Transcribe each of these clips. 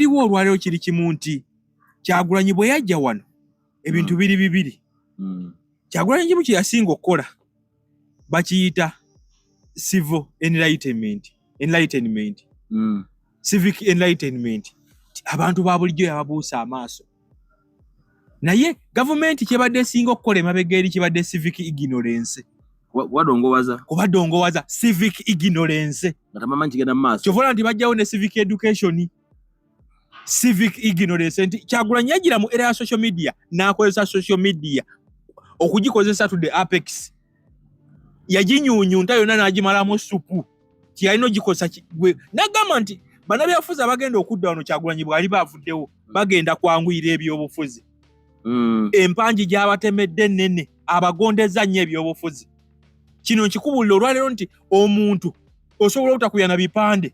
Ekiriwo olwaleero kiri kimu nti Kyagulanyi bwe yajja wano ebintu biri bibiri. Kyagulanyi kimu kye yasinga okukola bakiyita civil enlightenment, civic enlightenment. Abantu ba bulijjo yababuusa amaaso, naye gavumenti kyebadde esinga okukola emabega eri kibadde civic ignorance. Wadongowaza. Kubadongowaza, civic ignorance. Nga tamamanyi kigenda mu maaso. Kyova olaba nti bajjawo ne civic education, civic ignorance, nti Kyagulanyi yagira mu era ya social media n'akozesa social media okugikozesa to the apex, yaginyuunyunta yonna n'agimalamu supu kyeyalina ogikozesa. Gwe nagamba nti bannabyabufuzi abagenda okudda wano Kyagulanyi bw'aliba avuddewo bagenda kwanguyira ebyobufuzi. Empangi gy'abatemedde ennene, abagondeza nnyo ebyobufuzi. Kino nkikubuulira olwaleero nti omuntu osobola obutakuya na bipande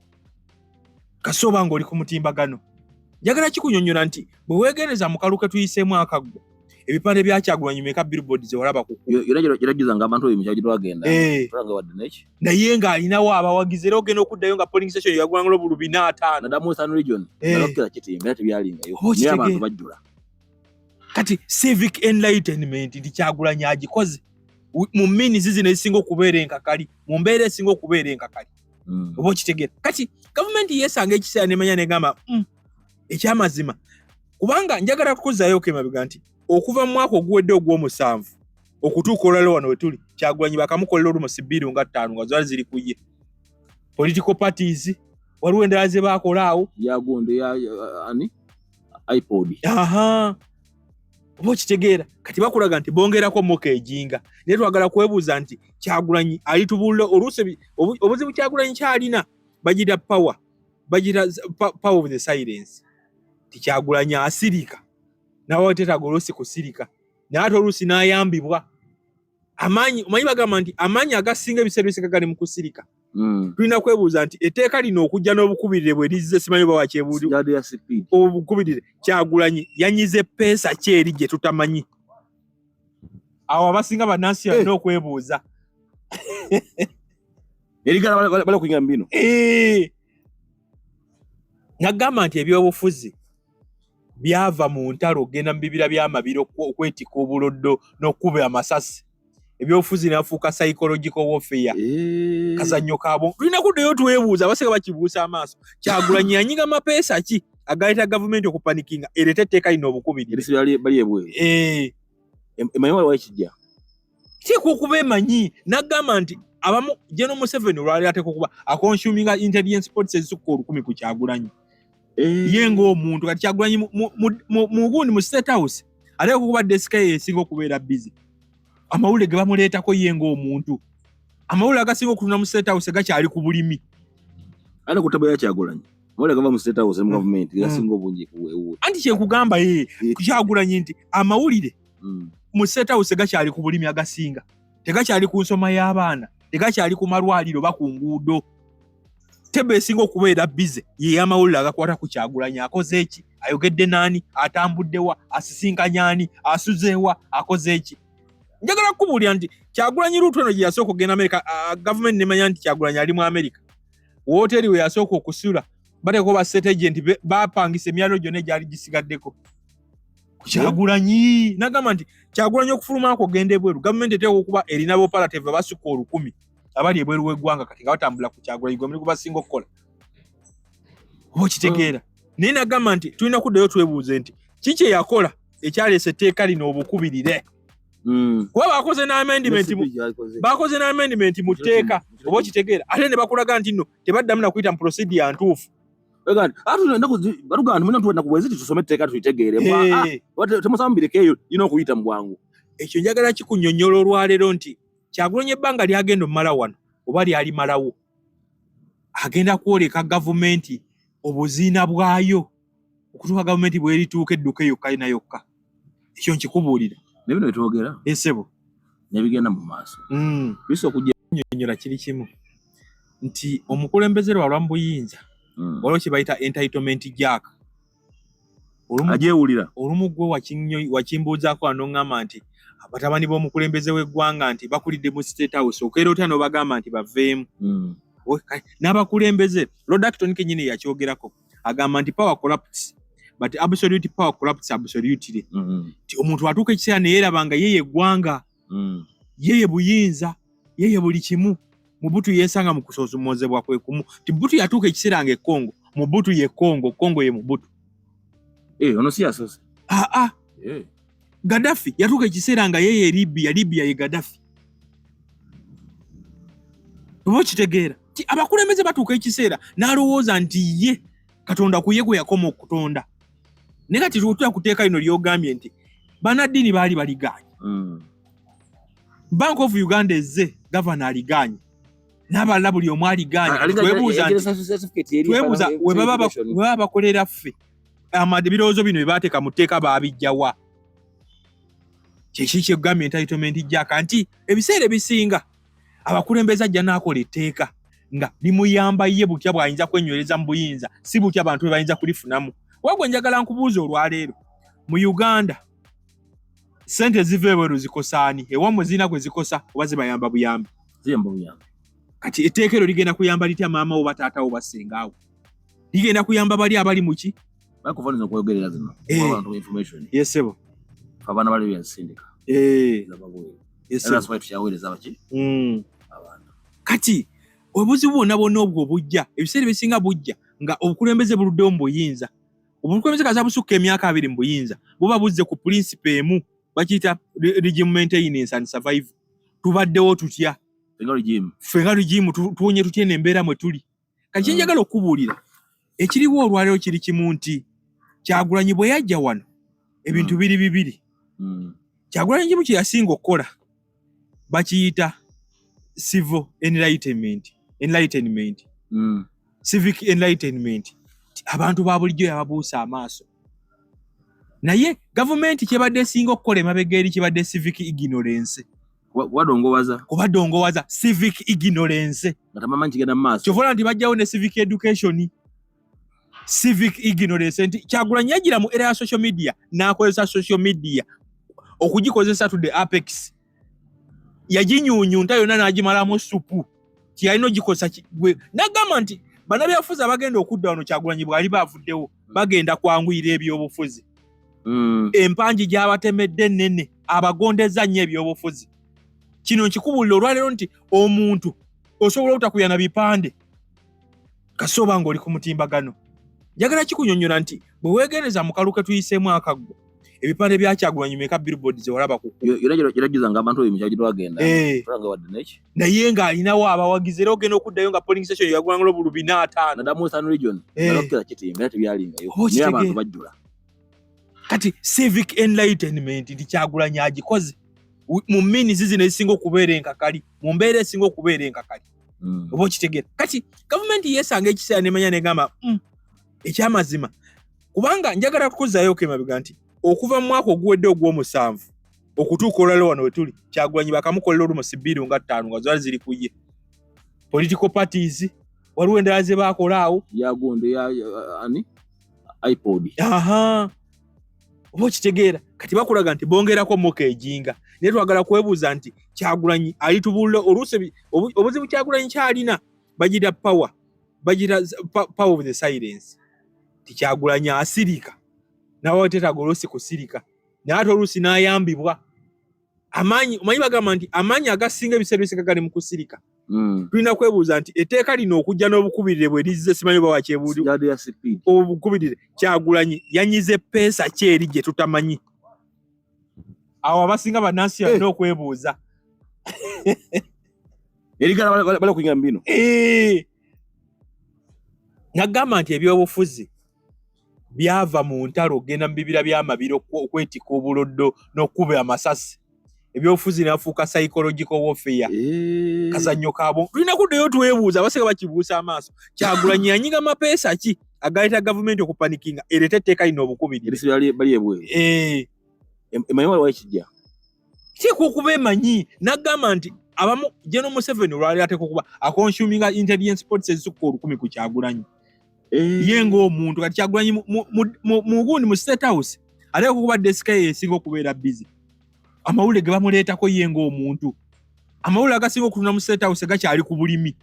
kasi oba ng'oli ku mutimbagano. Njagala kikunyonnyola nti bwe weegendereza mu kalulu ke tuyiseemu akaggwa, ebipande bya Kyagulanyi meka billboard ze walaba ku Yonna gyerajjuza nga abantu eyo mu kyalo gye twagenda. Tulanga wadde neki. Naye ng'alinawo abawagizi, era ogenda okuddayo nga polling station yagulanga obululu 450. Naddala mu Western Region. Nalokera kitimba era tebyalingayo. Oba Naye abantu okitegeera. bajjula. Kati civic enlightenment nti Kyagulanyi agikoze mu means zino ezisinga okubeera enkakali, mu mbeera esinga okubeera enkakali. Oba okitegeera, kati gavumenti yeesanga ekiseera nemanya negamba, ekyamazima kubanga njagala kukuzzaayoko emabega nti okuva mu mwaka oguwedde ogw'omusanvu okutuuka olwaliro wano wetuli, Kyagulanyi bakamukolera olumu bill nga ttaano nga zali ziri ku ye political parties, waliwo endala ze baakola awo. Yagundi ya ani iPod. Aha, oba okitegeera, kati bakulaga nti bongerako moka ejinga, naye twagala kwebuuza nti Kyagulanyi alitubuulira oluusi obuzibu Kyagulanyi kyalina bagita power, bagita power of the silence, ti Kyagulanyi asirika nawe tetaaga oluusi kusirika, naye ate oluusi n'ayambibwa amaanyi. Omanyi bagamba nti amaanyi agasinga ebiseera ebisinga gali mu kusirika. Tulina kwebuuza nti etteeka lino okujja n'obukubirire bwe lizze, simanyi oba wakyebuuli. Yadde ya speed. Obukubirire, Kyagulanyi yanyize peesa ki eri gye tutamanyi? Awo abasinga bannansi balina okwebuuza. Erigala bali okuyingira mu bino. Nagamba nti ebyobufuzi byava mu ntalo, okugenda mu bibira by'amabiro okwetikka obuloddo n'okkuba amasasi. Ebyobufuzi nafuuka psychological warfare. Kazannyo kaabo. Tulina kuddayo twebuuza, abasinga bakibuusa amaaso, Kyagulanyi yanyiga mapeesa ki agaleeta gavumenti okupanikinga ereeta etteeka lino obukubirire? Erisi bali ebweru. Emanyi waliwo ekijja. Kiteekwa okuba emanyi. Nagamba nti abamu General Museveni olwaleero ateekwa okuba aconsuminga intelligence reports ezisukka 1000 ku Kyagulanyi. Ye ng'omuntu kati Kyagulanyi mu gundi mu State House ateekwa okuba desk ye esinga okubeera busy, amawulire ge bamuleetako ye ng'omuntu, amawulire agasinga okutunda mu State House gakyali ku bulimi. Ate ku table ya Kyagulanyi, amawulire gava mu State House ne mu gavumenti gasinga obungi ku ewuwe. Anti kyenkugamba ye Kyagulanyi nti amawulire mu State House gakyali ku bulimi agasinga, tegakyali ku nsoma y'abaana, tegakyali ku malwaliro ba ku nguudo. Table esinga okubeera busy ye y'amawulire agakwata ku Kyagulanyi: akoze eki, ayogedde naani, atambuddewa, asisinkanye ani, asuzeewa, akoze eki. Njagala kukubuulira nti Kyagulanyi route eno gye yasooka okugenda Amerika, gavumenti nemanya nti Kyagulanyi ali mu Amerika, wooteri we yasooka okusula bateekako ba state agent bapangisa emyalo gyonna egyali gisigaddeko ku Kyagulanyi. Nagamba nti Kyagulanyi okufulumako ogenda ebweru, gavumenti eteekwa okuba erina ba operative abasukka 1000 abali ebweru w'eggwanga kati nga batambula ku Kyagulanyi, gwe mulimu gubasinga okukola. Oba okitegeera, naye nagamba nti tulina kuddayo twebuuze nti ki kye yakola ekyaleesa etteeka lino obukubirire? Kuba bakoze n'amendment Ne CP gy'akoze. Bakoze n'amendment mu tteeka, oba okitegeera, ate ne bakulaga nti nno tebaddamu nakuyita mu procedure ntuufu. Ega nti, ate ennaku batugamba nti mulina tuwa ennaku bwezi tusome etteeka tulitegeere. Temusambireko eyo lina okuyita mu bwangu. Ekyo njagala kikunnyonnyola olwaleero nti Kyagulanyi ebbanga lyagenda omumala wano oba lyalimalawo agenda kwoleka gavumenti obuziina bwayo okutuuka gavumenti bwerituuka edduka yokka yina yokka. Ekyo nkikubuulira. Ne bino byetwogera esebo nebigenda mu maaso bisobola okujja. Nnyonnyola kiri kimu nti omukulembeze lwalwa mu buyinza, waliwo kye bayita entitlement jack. Agyewulira. Olumu gwe wakimbuuzaako wano n'oŋŋamba nti abatabani b'omukulembeze w'eggwanga nti bakulidde mu State House, okeera otya n'obagamba nti baveemu? N'abakulembeze, Lord Acton kenyini yakyogerako. Agamba nti power corrupts, but absolute power corrupts absolutely. Ti omuntu atuuka ekiseera ne yeeraba nga ye yeggwanga, ye ye buyinza, ye ye buli kimu. Mobutu yeesanga mu kusoomozebwa kwe kumu, ti Mobutu yatuuka ekiseera nga ekongo, Mobutu ye Kongo, Kongo ye Mobutu. Eh, ono si yasoose. Aa. Gaddafi yatuuka ekiseera nga ye ye Libya, Libya ye Gaddafi. Oba okitegeera ti abakulembeze batuuka ekiseera n'alowooza nti ye Katonda, ku ye gwe yakoma okutonda. Naye kati tutula ku tteeka lino lyogambye nti bannaddiini baali baligaanye. Bank of Uganda ezze, gavana aligaanye, n'abalala buli omu aligaanye. Kati twebuuza nti, twebuuza we baba bakolera ffe amadde, ebirowoozo bino bye baateeka mu tteeka baabijjawa? Kyeki kyegambye entitlement jaka nti ebiseera ebisinga abakulembeze ajja n'akola etteeka nga limuyamba ye butya bw'ayinza kwenywereza mu buyinza, si butya abantu bwe bayinza kulifunamu. Wagwe njagala nkubuuza, olwaleero mu Uganda sente ziva ebweru zikosaani? Ewammwe zirina gwe zikosa oba zibayamba buyambi? Ziyamba buyambi. Kati etteeka eryo ligenda kuyamba litya maama wo, bataata wo, basengaawo? Ligenda kuyamba bali abali muki? Microphone zokwogerera zino. Abantu information. Yesebo. Abaana bali byazisindika. Zababweru. That's why tukyaweereza baki? Abantu. Kati obuzibu bwonna bwonna obwo bujja, ebiseera ebisinga bujja nga obukulembeze buluddewo mu buyinza. Obukulembeze kaza busukka emyaka 20 mu buyinza, buba buzze ku principle emu, bakiyita regime maintenance and survival. Tubaddewo tutya? Fenga regime. Ffe nga regime tuwonye tutya eno embeera mwe tuli kati? Kyenjagala okubuulira ekiriwo olwaleero kiri kimu, nti Kyagulanyi bwe yajja wano ebintu biri bibiri. Kyagulanyi kimu kye yasinga okukola bakiyita civil enlightenment, civic enlightenment. Ti abantu ba bulijjo yababuusa amaaso, naye gavumenti kyebadde esinga okukola emabega eri kibadde civic ignorance. Wadongowaza. Kubadongowaza, civic ignorance. Nga tamamanyi kigenda mu maaso. Kyova olaba nti bajjawo ne civic education. Civic ignorance nti Kyagulanyi yagira mu era ya social media n'akozesa social media okugikozesa to the apex, yaginyuunyunta yonna n'agimalamu supu. Tiyalina ogikozesa gwe n'agamba nti bannabyabufuzi abagenda okudda wano Kyagulanyi bw'aliba avuddewo bagenda kwanguyira ebyobufuzi. Empangi gy'abatemedde ennene, abagondeza nnyo ebyobufuzi. Kino nkikubuulira olwaleero nti omuntu osobola obutakuya na bipande kasi oba ng'oli ku mutimbagano. Njagala kikunyonnyola nti bwe weegendereza mu kalulu ke tuyiseemu akaggwa, ebipande bya Kyagulanyi meka billboard ze walaba ku kkubo? Yona nga abantu ebyo mukyalo twagenda. Tulanga wadde neki. Naye ng'alinawo abawagizi, era ogenda okuddayo nga polling station yagulanga obululu 450. Naddala mu Western Region. Nalokera kitimba era tebyalingayo. Oba naye abantu okitegeera. Bajjula. Kati civic enlightenment nti Kyagulanyi agikoze mu means zino ezisinga okubeera enkakali, mu mbeera esinga okubeera enkakali. Oba okitegeera, kati gavumenti yeesanga ekiseera nemanya negamba, ekyamazima kubanga njagala kukuzzaayoko emabega nti okuva mu mwaka oguwedde ogw'omusanvu okutuuka olwaliro wano wetuli, Kyagulanyi bakamukolera olumu bill nga ttaano nga zali ziri ku ye, political parties, waliwo endala ze baakola awo. Yagundi ya ani iPod. Aha, oba okitegeera, kati bakulaga nti bongerako moka ejinga, naye twagala kwebuuza nti Kyagulanyi alitubuulira oluusi obuzibu Kyagulanyi kyalina bagira power, bagira power of the silence, ti Kyagulanyi asirika nawe tetaaga oluusi kusirika, naye ate oluusi n'ayambibwa amaanyi. Omanyi bagamba nti amaanyi agasinga ebiseera ebisinga gali mu kusirika. Tulina kwebuuza nti etteeka lino okujja n'obukubirire bwe lizze, simanyi oba wakyebuuli. Yadde ya speed. Obukubirire Kyagulanyi yanyize peesa ki eri gye tutamanyi? Awo abasinga bannansi balina okwebuuza. Erigala bali okuyingira mu bino. Nagamba nti ebyobufuzi byava mu ntalo, okugenda mu bibira by'amabiro okwetikka obuloddo n'okkuba amasasi. Ebyobufuzi nafuuka psychological warfare. Kazannyo kaabo. Tulina kuddayo twebuuza, abasinga bakibuusa amaaso, Kyagulanyi yanyiga mapeesa ki agaleeta gavumenti okupanikinga ereeta etteeka lino obukubirire? Erisi bali ebweru. Emanyi waliwo ekijja. Kiteekwa okuba emanyi. N'agamba nti abamu General Museveni olwali ateekwa okuba aconsuminga intelligence reports ezisukka 1000 ku Kyagulanyi. Ye ng'omuntu kati Kyagulanyi mu gundi mu State House ateekwa okuba desk ye esinga okubeera busy, amawulire ge bamuleetako ye ng'omuntu, amawulire agasinga okutunda mu State House gakyali ku bulimi.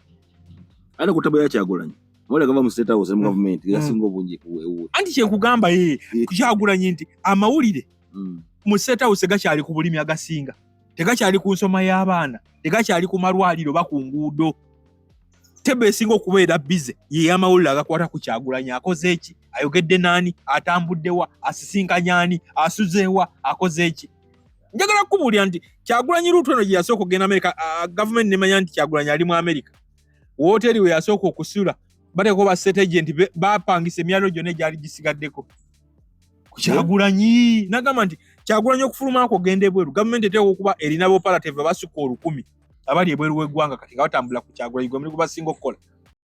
Ate ku table ya Kyagulanyi. Amawulire gava mu State House ne mu gavumenti gasinga obungi ewuwe. Anti kyenkugamba ye Kyagulanyi nti amawulire mu State House gakyali ku bulimi agasinga, tegakyali ku nsoma y'abaana, tegakyali ku malwaliro oba ku nguudo. Tebe esinga okubeera bize ye y'amawulire agakwata ku Kyagulanyi, akoze eki, ayogedde naani, atambuddewa, asisinkanye ani, asuzeewa, akoze eki. Njagala kukubuulira nti Kyagulanyi route eno gye yasooka okugenda Amerika, gavumenti nemanya nti Kyagulanyi ali mu Amerika, wooteri we yasooka okusula bateekako ba state agent bapangisa emyalo gyonna egyali gisigaddeko ku Kyagulanyi. Nagamba nti Kyagulanyi okufulumako ogenda ebweru, gavumenti eteekwa okuba erina ba operative abasukka 1000 abali ebweru w'eggwanga kati nga batambula ku Kyagulanyi, gwe mulimu gubasinga okukola.